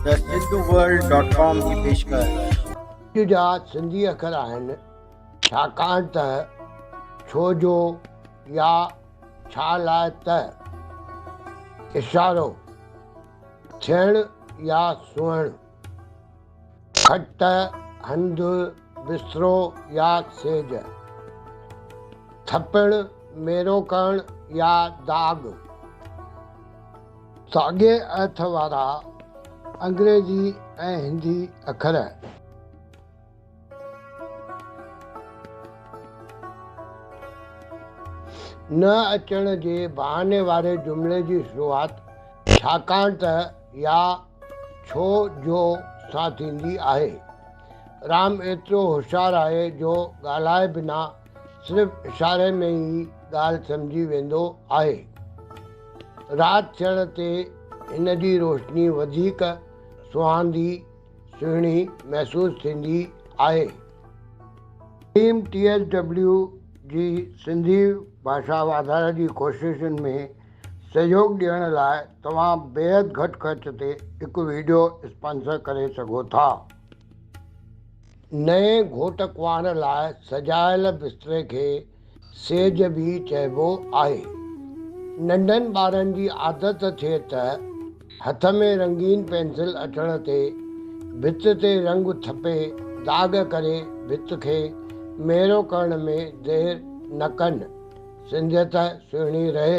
The Sindhu world dot com جي پيشڪش. اڄ جا سنڌي اکر آهن، ڇاڪاڻ ته، ڇو جو، يا، ڇا لاء ته. اشارو، ٿيڻ يا سونهڻ. کٽ، هنڌ، بسترو يا سيج. ٿڦڻ، ميرو ڪرڻ يا داغ. ساڳئي ارٿ وارا انگريزي ۽ هندي اکر. نه اچڻ جي بهاني واري جملي جي شروعات ڇاڪاڻ ته يا ڇو جو سان ٿيندي آهي. رام ايترو هوشيار آهي جو ڳالهائي بنا صرف اشاري ۾ ئي ڳالهه سمجهي ويندو آهي. رات ٿيڻ تي هن جي روشني وڌيڪ سهاندي سهڻي محسوس ٿيندي آهي. ٽيم ٽي ايس ڊبليو جي سنڌي ڀاشا واڌاري جي ڪوششن ۾ سهيوڳ ڏيڻ لاء توهان بيحد گهٽ خرچ تي هڪ وڊيو اسپانسر ڪري سگهو ٿا. نئين گهوٽ ڪنوار لاء سجايل بستري کي سيج به چئبو آهي. ننڍن ٻارن جي عادت ٿئي ته هٿ ۾ رنگين پينسل اچڻ تي ڀت تي رنگ ٿڦي داغ ڪري ڀت کي ميرو ڪرڻ ۾ دير نه ڪن. سنڌيت سهڻي رهي.